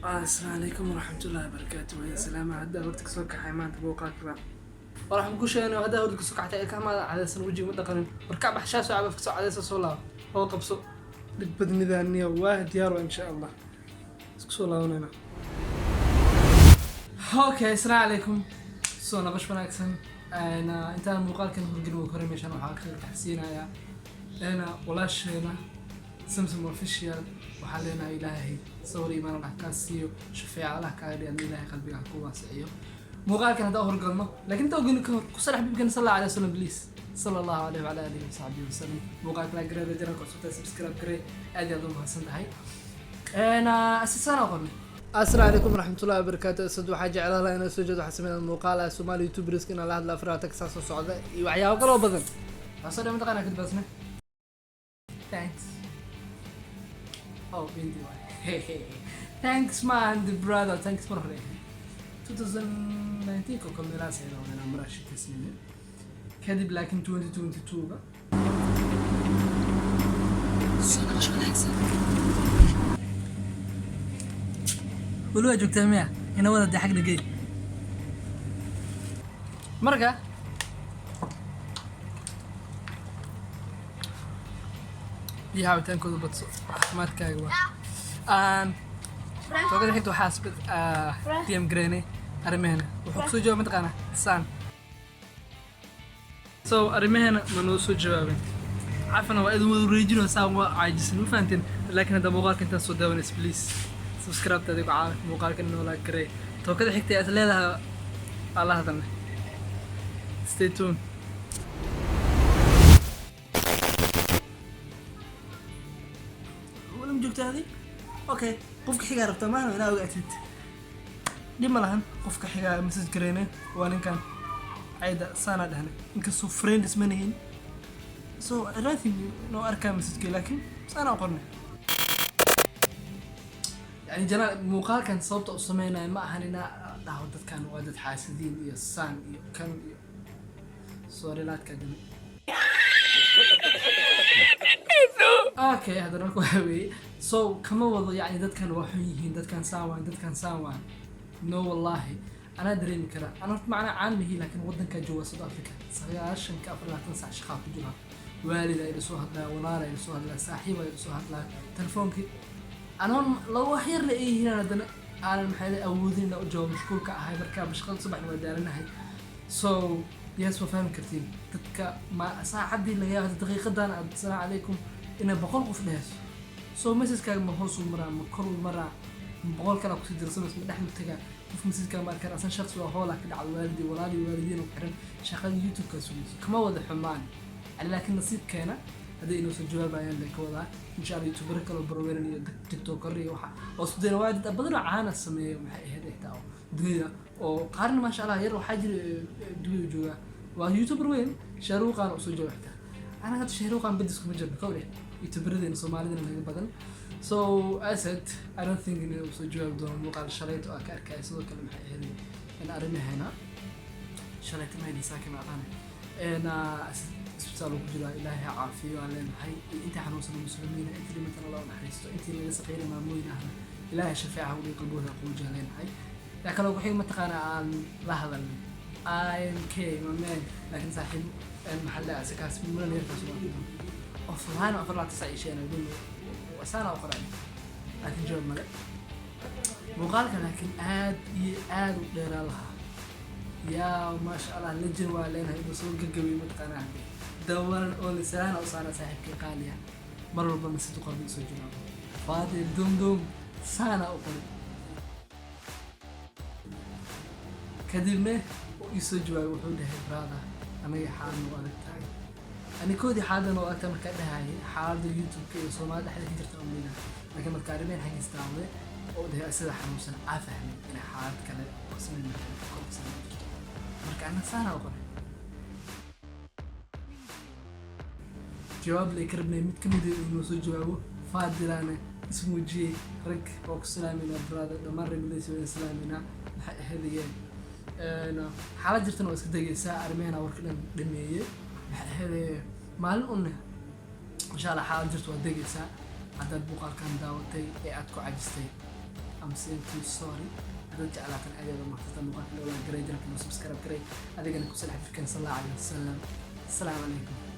Asalaamu calaykum waraxmatullaahi wabarakaatu. Waa salaama. Hadda horta kasoo kaxay maanta muuqaalka war waxaan ku sheegnay hadda horta kasoo kaxtay ilkaha cadaysan, wejiga ma dhaqanin. Warkac baxshaa, soo caba, kasoo cadaysa, soo laabo oo qabso dhib badnidaaniya. Waa diyaar waa, insha Allah isku soo laabanayna. Okay, asalaamu calaykum, soo naqash wanaagsan. Intaan muuqaalkan horgelin waa hore meeshaan waxaa ka taxsiinayaa walaasheena Samsam Official. Waxaan leenahay Ilaahay sawir iimaan Allah kaa siiyo, shafeeca Allah kaaga dhigo, adna Ilaahay qalbiga ha ku waasiciyo. Muuqaalkan haddaan horgalno, laakiin inta ogeyno ka hor ku salax xabiibkana sal allahu alayhi wasalam, please, sala Allahu alayhi wala alihi wasaxbihi wasalam. Muuqaalka la gareeda channelka cusubta subscribe garee. Aad iyo aad u mahadsan tahay. Asisaan qornay. Asalaamu calaykum waraxmatullahi wabarakaatu. Asad waxaa jeclaan lahaa inaa soo jeedo, waxaa sameynaa muuqaal ah Soomaali YouTubers inaan la hadla 4 saa soo socda iyo waxyaabo kaloo badan. Waxaa soo dhan mataqaanaa kadibasne. Thanks. Oh, bindi waay. Thanks man, the brother. Thanks mar hore. 2019 ko kale meelahaas ayada inaan maraa sheekaysanayna. Kadib laakiin 2022-ga. Soo naqash wanaagsan. Weli waa joogtaa miya? Ina wada dee xag dhagey. Marka biyaha cabitaankooda badso, caafimaadkaaga waa. Aan toogada xigta waxaa DM gareynay arrimaheena. Wuxuu kusoo jawaabay mataqaanaa saan. So arrimaheena ma noo soo jawaabin cafana, waa idin wada wareejinoo saan waa caajisan, ma fahanteen? Laakiin hadda muuqaalka intaan soo daawanaysa, please subscribe taadi ku caawi, muuqaalka inoo like garee. Tookada xigta aad leedahay waa la hadalnay. Stay tuned. Weli ma joogta adi? Okay, qofka xigaa rabtaa maahna inaa ogaatid, dhib ma lahan. Qofka xigaa message gareyne waa ninkan cayda saanaa dhahnay, inkastoo friends ma nihin. So I don't think noo arkaa message, laakiin saanaa u qornay. Yani jana muuqaalkan sababta u sameynayo ma ahan inaa dhaho dadkan waa dad xaasidiin iyo saan iyo kan iyo sorry laadkaa dami. Okay, haddana marka waxaa weeye, so kama wado yani dadkan waa xun yihiin, dadkan saan waan, dadkan saan waan. No, wallahi anaa dareemi karaa. Ana horta macnaa caan mihi, laakiin waddankaa jooga, South Africa, 90-ka 24 sac shaqaa ku jira. Waalid ila soo hadlaya, walaala ila soo hadlaya, saaxiib ila soo hadlaya, telefoonkii anoon laba wax yar la eeyihiin haddana aanan maxay awoodin inaan u jawaabo, mashquulka ahay. Markaa shaqada subaxna waa daalanahay. So yes, waa fahmi kartiin dadka ma saacaddii laga yaabo daqiiqadan aad asalaamu calaykum inay 100 qof dhehayso. So messagekaaga ma hoos u maraa, ma kor u maraa, ma 100 kalaa kusii dirsamayso, ma dhexdu tagaa? Qof messagekaaga ma arkaan asan shaqsi waa hoolaa ka dhacdo, waalidi walaali waalidiin ku xiran shaqada YouTube-kaa sugayso. Kama wada xumaan yani, laakiin nasiibkeena hadday inoo soo jawaabayaan bay ka wadaa. Insha Allah youtubero kaloo barweran iyo TikToker iyo waxa oo isku dayna waa dad badan oo caana sameeyo. Maxay ahayd xitaa oo dunida oo qaarna maasha Allah yar waxaa jira dunida jooga, waa youtuber weyn, Shaaruuqaan usoo jawaab xitaa. Anaga hadda Shaaruuqaan badis kuma jirno kowdhe, youtuberadeenna Soomaalidana naga badan. So as said, I don't think inuu soo jawaabi doono muuqaal shalayto aan ka arkaya. Sidoo kale maxay ahayd in arrimaheena shalayto ma haydin saaka ma aqaana isbitaal ku jiraa. Ilaahay ha caafiyo aan leenahay iyo intii xanuunsan muslimiina, intii dhimatana Allah u naxariisto, intii laga saqeynay maamooyin ahna Ilaahay shafeeca udhig, qalbooda qaboojiya leenahay. Yaa kaloo ku xig mataqaana aan la hadalnay IMK my man, laakiin saaxiib maxaa la sakaas mulan yarkaas waa offline 24 saac isheenay wasaana u qoray, laakiin jawaab male muuqaalka. Laakiin aad iyo aad u dheeraa lahaa. Yaa maasha Allah, legend waa leenahay inuu soo gagabiyo mataqaanaa hadde dawanan oo lisalaana u saara saaxiibkii qaaliya, mar walba message qorba soo jawaabo. Faadil Dum Dum saana u qoray, kadibna uu isoo jawaabay. Wuxuu dhahay, "Brother, anaga xaaladna u adag tahay." Anikoodii xaaladan u adagtahay markaa dhahayay xaaladda YouTube-ka iyo Soomaalida dhexda ka jirta umeyna, laakiin marka arrimeen xaggiis daawday oo dhahay sida xanuunsan aa fahmay inay xaalad kale oo sameyn korsan jirto. Marka ana saana u qoray, jawaab lay ka rabnay mid kamid ah inuu soo jawaabo. Faadilaana ismuujiyey. Rag waa ku salaameynaa brother, dhammaan reer waa salaameynaa. Maxay ahaydayeen xaalad jirtana waa iska degaysaa. Arrimeena warka dhan dhameeyey. Maxay ahaydee maalin unne insha Allah xaalad jirta waa degaysaa. Haddaad muuqaalkan daawatay ee aad ku cajistay I'm saying to you sorry. Haddaad jeclaatan, aad aad mahadsantaa. Muuqaalka loo garay, janalka noo subscribe garay, adigana ku salax fikran, sal Allahu alayhi wasalam. Asalaamu calaykum.